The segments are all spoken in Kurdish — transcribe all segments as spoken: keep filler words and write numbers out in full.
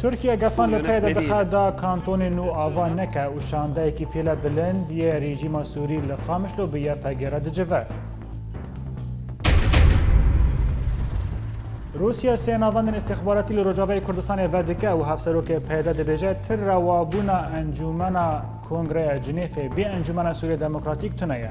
Tirkiye gefan li P Y D dixe da kantonên nû ava neke û şandeyekî pêle bilind yê rejîma Sûrî li Qamişlo bi Y P G re dicive. Rûsya sê navendên îstixbaratî li Rojavayê Kurdistanê vedike û Hevserokê P Y D dibêje, ti rewabûna Encûmena Kongreya Cinêfê bê Encûmena Sûriyê Demokratîk tune ye.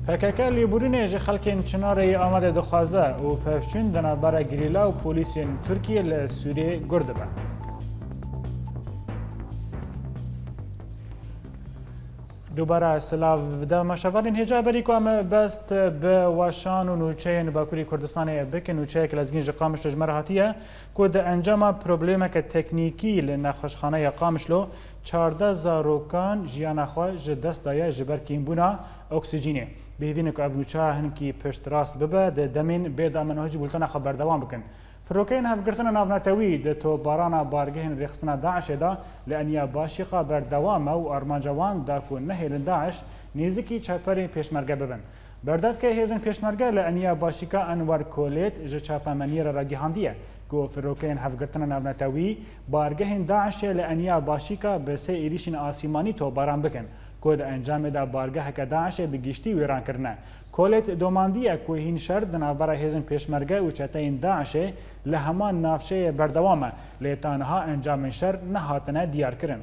P K K lêborînê ji xelkên Çinareyê Amedê dixwaze û pevçûn di navbera gerîla û polîsên Tirkiyê li Sûriyê gur dibe. Dubara silav, demeşevanên hêja berî ku em best bi weşan û nûçeyên Bakurê Kurdistanê bikin, nûçeyek lezgîn ji Qamişlo ji me re hatiye ku di encama problemeke teknîkî li nexweşxaneya Qamişlo çardeh zarokan jiyana xwe ji dest daye ji ber kêmbûna oksîjînê. Bihîvî ne ku ev nûçe hinkî piştrast bibe, di demên bê damenaho jî bultena xwe berdewam bikin. Firokeyên Hevgirtina Navnetewî di tobarana bargehên rêxistina DAIŞê de li Eniya Başîqa berdewam e û armanca wan da ku nehêlin DAIŞ nêzikî çeperên Pêşmerge bibin. Berdevkê hêzên Pêşmerge li Eniya Başîka Enwer Kolêt ji çapemeniyê re ragihandiye ku firokeyên Hevgirtina Navnetewî bargehên DAIŞê li Eniya Başîka bi sê êrîşên asîmanî tobaran bikin ku di encamê de bargeheke DAIŞê bi giştî wêran kirine. Kolêt domandiye ku hîn şer di navbera hêzên Pêşmerge û çeteyên DAIŞê li heman navçeyê berdewam e, lê ta niha encamên şer nehatine diyarkirin.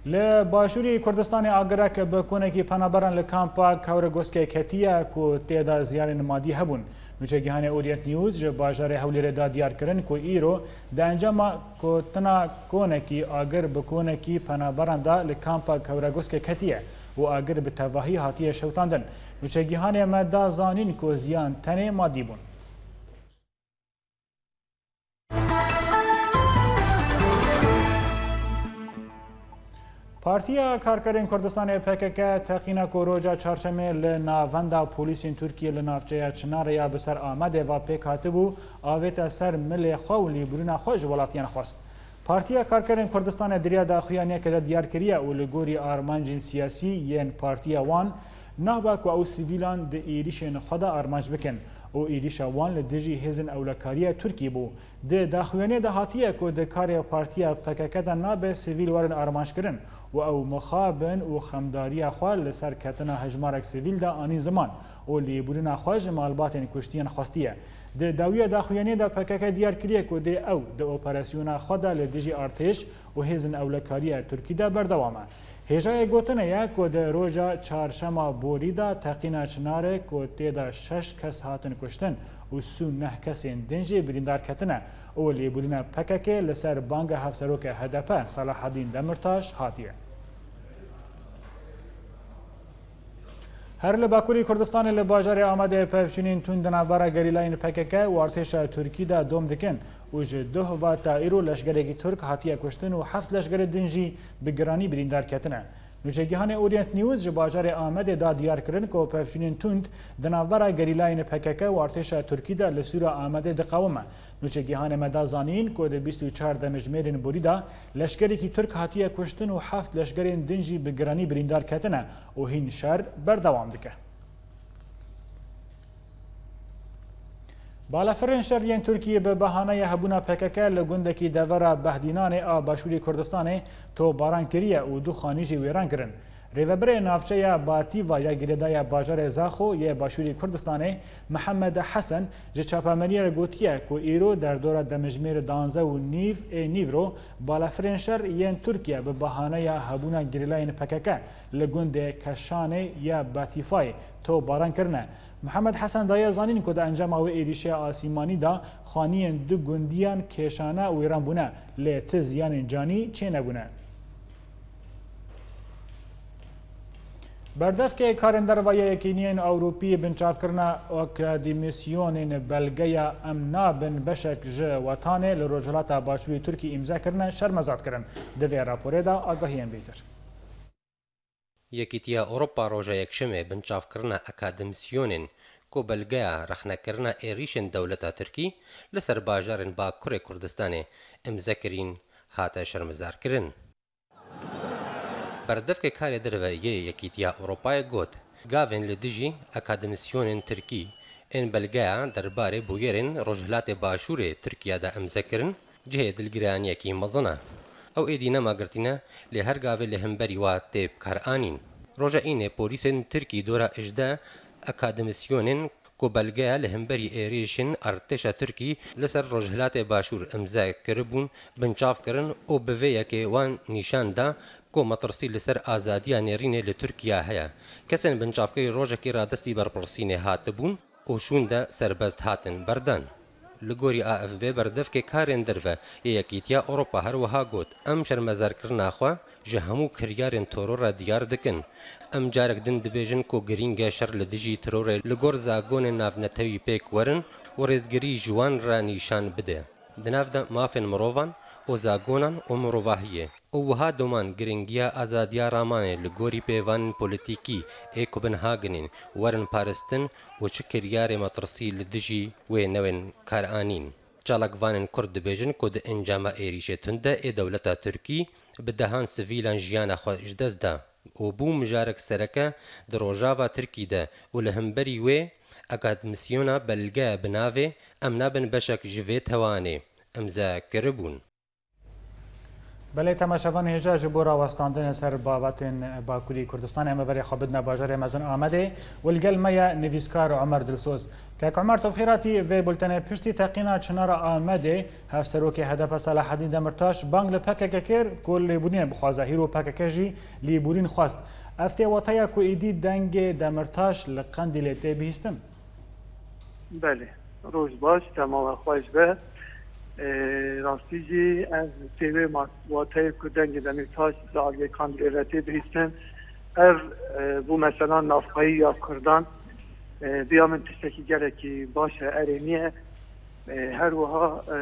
Li Başûrê Kurdistanê agirek bi konekî penaberan li kampa Kewregoskê ketiye ku tê de ziyanên madî hebûn. Nûçegihanê Orient News ji bajarê Hewlêrê da diyar kirin ku îro di encama gotina konekî agir bi konekî penaberan de li kampa Kewregoskê ketiye û agir bi tevahî hatiye şewitandin. Nûçegihanê me da zanîn ku ziyan tenê madî bûn. Partiya Karkerên Kurdistanê P K K teqîna ku roja çarşemê li navenda polîsên Tirkiyê li navçeya Çinarê ya bi ser Amedê ve pêk hatibû, avête ser milê xwe û lêbûrîna xwe ji welatiyan xwest. Partiya Karkerên Kurdistanê di riya daxuyaniyeke de diyar kiriye û li gorî armancên siyasî yên partiya wan, nabe ku ew sivîlan di êrîşên xwe de armanc bikin û êrîşa wan li dijî hêzên ewlekariya Tirkiyê bû. Di daxuyaniyê de hatiye ku di karê partiya P K K de nabe sivîl werin armanckirin û ew mixabin û xemdariya xwe li ser ketina hejmarek sivîl de anîn ziman û lêbûrîna xwe ji malbatên kuştiyan xwestiye. Di dawiya daxuyaniyê de P K K diyar kiriye ku dê ew di operasyona xwe de li dijî artêş û hêzên ewlekariya Tirkî de berdewam e. Hêjayê gotinê ye ku di roja çarşema borî de teqîna Çinarê ku tê de şeş kes hatin kuştin û sî û neh kesên din jî birîndar ketine û lêbûrîna P K K li ser banga hevserokê H D P Selahedîn Demirtaş hatiye. Her li Bakurê Kurdistanê li bajarê Amedê pevçûnên tund di navbera gerîlayên P K K û artêşa Tirkî de dom dikin û ji duh ve ta îro leşgerekî Tirk hatiye kuştin û heft leşgerê din jî bi giranî birîndar ketine. Nûçegihanê Orient News ji bajarê Amedê da diyar kirin ku pevçûnên tund di navbera gerîlayên P K K û artêşa Tirkî de li sûra Amedê diqewime. Nûçegihanê me da zanîn ku di bîst û çar demjimêrên borî de leşgerekî Tirk hatiye kuştin û heft leşgerên din jî bi giranî birîndar ketine û hîn şer berdewam dike. Balafirên şer yên Tirkiyê bi behaneya hebûna P K K li gundekî devera Behdînanê a Başûrê Kurdistanê topbaran kiriye û du xanî jî wêran kirin. Rêvebirê navçeya Batîva ya girêdaya bajarê Zaxo yê Başûrê Kurdistanê Mihemed Hesen ji çapemeniyê re gotiye ku îro derdora demjimêr danzdeh û nîv ê nîvro balafirên şer yên Tirkiye bi behaneya hebûna gerîlayên P K K li gundê Keşanê ya Batîfayê topbaran kirine. Mihemed Hesen daye zanîn ku di encama wê êrîşeya asîmanî de xaniyên du gundiyan Kêşane wêran bûne, lê ti ziyanên canî çênebûne. Berdevkê karên derve yê Yekîniyên Ewropî binçavkirina akademîsyonên belgeya Em nabin beşek ji wetanê li Rojhilata Başûrê Tirkî îmze kirine şermezar kirin. Di vê raporê de agahiyên bêtir. Yekîtiya Ewropa roja Yekşemê binçavkirina akademîsyonên ku belgeya rexnekirina êrîşên dewleta Tirkî li ser bajarên Bakurê Kurdistanê îmze kirîn hate şermezarkirin. Berdevkê karê derve yê Yekîtiya Ewropayê got, Gavên li dijî akademîsyonên tirkî ên belgeya derbarê bûyerên Rojhilatê Başûrê Tirkiye de îmze kirin, cihê dilgiraniyekî mezin e. Ew êdî nema girtî ne, lê her gavê li hemberî wa tê bikaranîn. Roja Înê polîsên tirkî dora hejdeh akademîsyonên ku belgeya li hemberî êrîşên artêşa tirkî li ser Rojhilatê Başûr îmze kiribûn, binçav kirin û bi vê yekê wan nîşan da ku metirsî li ser azadiya nêrînê li Tirkiye heye. Kesên binçavkirî rojekî radestî berpirsînê hatibûn û şûnde serbest hatin berdan. Li gorî A F B, berdevkê karên derve yê Yekîtiya Ewropa her wiha got, em şermezarkirina xwe ji hemû kiryarên teror re diyar dikin. Em carek din dibêjin ku girîng e şer li dijî terorê li gor zagonên navnetewî pêk werin û rêzgirî ji wan re nîşan bide. Di nav de mafên mirovan û zagonan û mirovahiyê û wiha doman girîngiya azadiya ramanê li gorî pêvanên polîtîkî ê Kopenhagenê werin parastin û çi kiryarê metirsî li dijî wê newên karanîn. Çalakvanên Kurd dibêjin ku di encama êrîşê tund de ê dewleta Tirkî bi dehan sivîlan jiyana xwe ji dest da û bû mijarek sereke di Rojava Tirkî de û li hemberî wê akademîsyona belge bi navê Em nabin beşek ji vê tewanê îmze kiribûn. Belê, temaşevanê hêja, ji bo rawestandinê ser babetên Bakurî Kurdistanê, em ê berê xwe bidine bajarê mezin Amedê û li gel me ye nivîskar Omer Dilsoz. Kek Omer, tu bi xêr hatî vê bultenê. Piştî teqîna Çinara Amedê, Hevserokê H D P Selahedîn Demirtaş bang li P K K kir ku lêbûrînê bixwaze. Hîro P K K jî lêbûrîn xwest. Ev tê wateya ku êdî dengê Demirtaş li Qendîlê tê bihîstin? Belê. Roj baş, dema we xweş be. Ê, rastî jî ez tê wê ma-, wateyê ku dengê Demîrtaş li aliyê Qendîlê ve tê bihîstin. Ev, e, bû mesela navxweyî ya Kurdan. E, diya min tiştekî gelekî baş e, erê nîye. E, her wiha, e,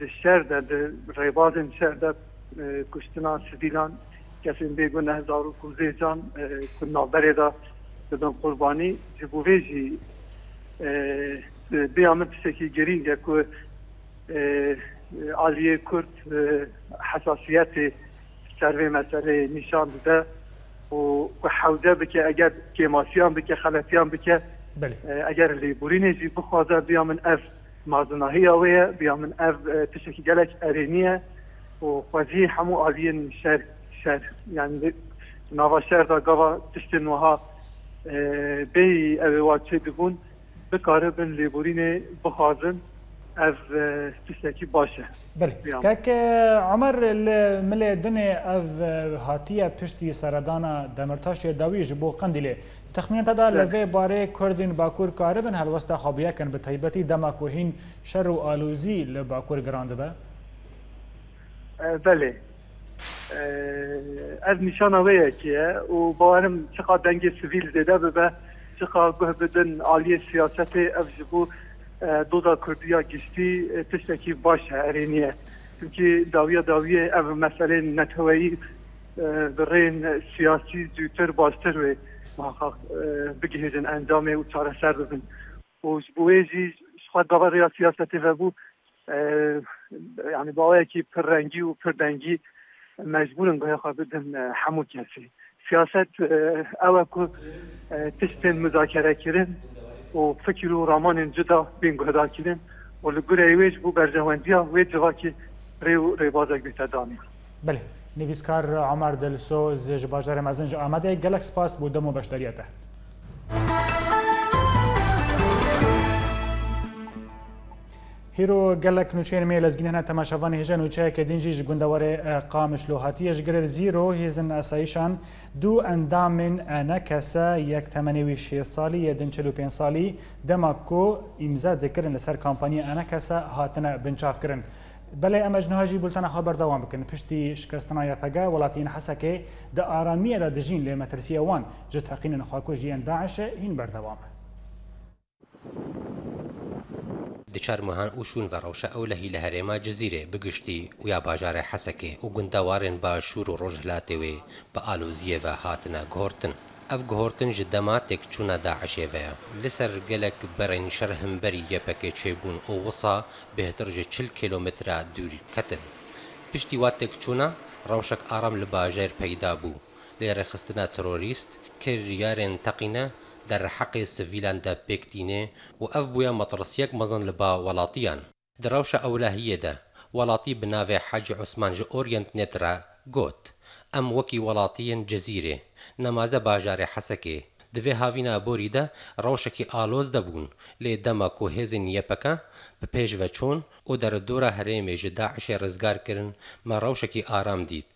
di şer de, di rêbazên şer de, e, kuştina sivîlan, kesên bê guneh, zarok û zêcan, e, ku navberê de dibin qurbanî, ji bo vê jî, e, e, diya min tiştekî girîng e ku, e, aliyê Kurd, e, hesasiyetê ser vê meseleyê nîşan dide û ku hewce bike, eger kêmasiyan bike, xeletiyan bike, Belê. e, eger lêborînê jî bixwaze, diya min ev mazinahiya wê ye, diya min ev, e, tiştekî gelek erênî ye û xwezî hemû aliyên şer, şer, yani nava şer de gava tiştên wiha, e, bêyî ew ê wa çêdibûn, bikaribin lêborînê bixwazin, ev, e, tiştekî baş e. Belê. Kek, e, Omer, li milê dinê ev, e, hatiye piştî seredana Demirtaşê dawî ji bo Qendîlê. Texmîna te de li vê barê Kurdên Bakur karibin helwesta xwe biyekin, bi taybetî dema ku hîn şer û alozî li Bakur giran dibe? E, belê. E, ev nîşana wê yekê ye û bawerim çiqa dengê sivîl zêde bibe, çiqa guh bidin aliyê siyasetê, ev ji bo, e, doza Kurdî ya giştî, e, tiştekî baş e, erênî ye. Çimkî dawiya dawiyê ev meselên neteweyî, e, bi rêyên siyasî zûtir baştir wê muhaqqaq, e, bigihêjin encamê û çareser bibin. Û ji bo wê jî ji xwe gava rêya siyasetê vebû, e, yani bi awayekî pir rengî û pir dengî mecbûr in guhê xwe bidin, e, hemû kesî. Siyaset, e, ew e ku, e, tiştên muzakere kirin û fikir û ramanên cuda bên guhdar kirin û li gorî wê ji bo berjewendiya wê civakê rê û rêbazek bête danîn. Belê. Nivîskar Omer Dilsoz ji bajarê mezin ji Amedê, gelek spas bo dem û beşdariya te. Hîro gelek nûçeyên me yê lezgîn hene temaşevanê hêja, nûçeyeke din jî ji gundewarê, e, Qamişlo hatiye. Ji girê Zîro hêzên asayîşan du endamên E N K S, yek temenê wî şêst salî, yê din çil û pênc salî, dema ku îmze dikirin li ser kampanyaya E N K S hatine binçavkirin. Belê, em ê ji niha jî bultena xwe berdewam bikin. Piştî şikestina Y P G, welatiyên Hesekê di aramiyê de dijîn, lê metirsiya wan ji teqînên xwekujî yên DAIŞê hîn berdewam e. Di çar mehan û şûn ve rewşa ewlehî li herêma Cizîrê bi giştî û ya bajarê Hesekê û gundewarên başûr û rojhilatê wê bi aloziyê ve hatine guhortin. Ev guhortin ji dema têkçûna DAIŞê ve ye. Li ser gelek berên şer hemberî Y P G çêbûn û wisa bêhtir ji çil kîlometre dûr ketin. Piştî wa têkçûna rewşek aram li bajêr peyda bû. Lê rêxistina terorîst Kiryarên teqîne derheqê sivîlan de pêk tîne û ev bûye metirsiyek mezin li ba welatiyan. Di rewşa ewlehiyê de, welatî bi navê Hecî Osman ji Orientnet re got, Em wekî welatiyên Cizîrê, nemaze bajarê Hesekê, di vê havîna borî de rewşekî aloz de bûn, lê dema ku hêzên Y P G bi pêş ve çûn û deredora herêmê ji DAIŞê rizgar kirin, me rewşekî aram dît.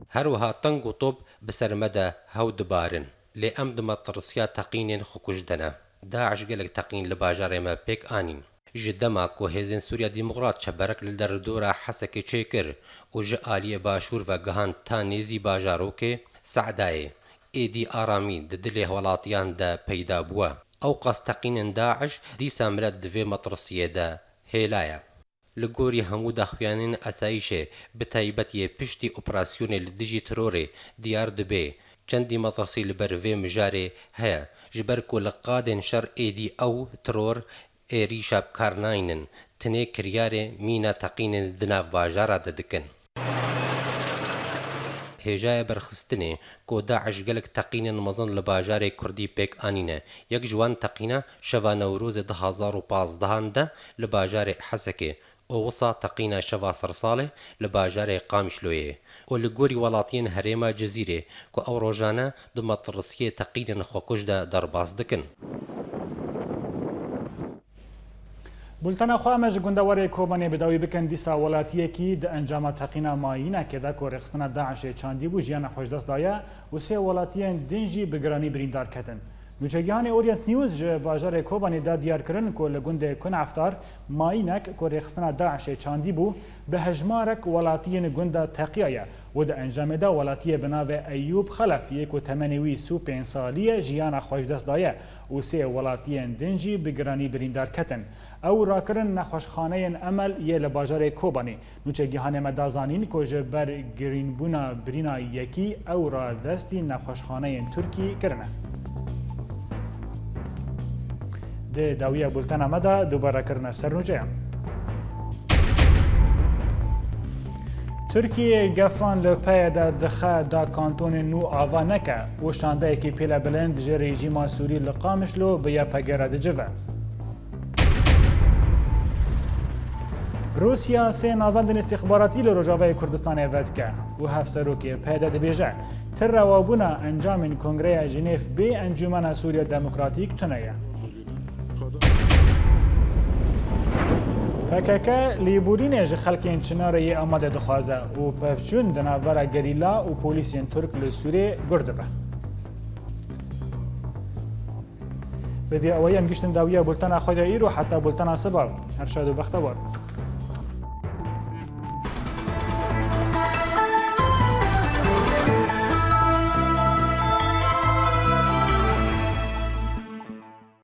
Her wiha teng û top bi ser me de hew dibarin, lê em di metirsiya teqînên xwekuj de ne. DAIŞ gelek teqîn li bajarê me pêk anîn. Ji dema ku Hêzên Sûriya Demokrat çeperek li deredora Hesekê çêkir û ji aliyê başûr ve gihand ta nêzî bajarokê Se'dayê, êdî aramî di dilê welatiyan de peyda bûye. Ewqas teqînên DAIŞ dîsa milet di vê metirsiyê de hêla ye. Li gorî hemû daxuyaniyên asayîşê, bi taybet yê piştî operasyonê li dijî terorê diyar dibe, çendî metirsî li ber vê mijarê heye, ji ber ku li qadên şer êdî ew teror êrîşa bi kar naynin, tenê kiryarê mîna teqînên di nav bajara de dikin. Hêjayê berxistinê ku DAIŞ gelek teqînên mezin li bajarê Kurdî pêk anîne. Yek ji wan teqîna şeva Newrozê du hazar û pazdehan de li bajarê Hesekê û wisa teqîna şeva sersalê li bajarê Qamişloyê û li gorî welatiyên herêma Cizîrê ku ew rojane di metirsiyê teqînên xwekuj de derbas dikin. Bultena xwe em ji gundewarê Kobanê bi dawî bikin. Dîsa welatiyekî di encama teqîna mayînekê de ku rêxistina DAIŞê çandî bû, jiyana xwe ji dest daye û sê welatiyên din jî bi giranî birîndar ketin. Nûçegihanê Orient News ji bajarê Kobanê da diyar kirin ku li gundê Kuneftar mayînek ku rêxistina DAIŞê çandî bû, bi hejmarek welatiyên gunda teqiyaye û di encamê de welatiyê bi navê Eyûb Xelef yê ku temenê wî sî û pênc salî ye jiyana xwe ji dest daye û sê welatiyên din jî bi giranî birîndar ketin. Ew rakirin nexweşxaneyên Emel yê li bajarê Kobanê. Nûçegihanê me da zanîn ku ji ber girînbûna birîna yekî ew radestî nexweşxaneyên Tirkî kirine. Di dawiya bultena me de dubare kirine ser nûçeyan. Tirkiye gefan li P Y D dixe da kantonên nû ava neke û şandeyekî pêle bilind ji rejîma Sûrî li Qamişlo bi Y P G re dicive. Rûsya sê navendên îstîxbaratî li Rojavayê Kurdistanê vedike û hevserokê P Y D dibêje, ti rewabûna encamên Kongreya Jenêf bê Encûmena Sûriya Demokratîk tune ye. P K K lêborînê ji xelkên Çinarê yê Amedê dixwaze û pevçûn di navbera gerîla û polîsên Tirk li Sûrê gur dibe. Bi vî awayî em giştin dawiya bultena xwe de îro heta bultena siba. Her şad û bextewar.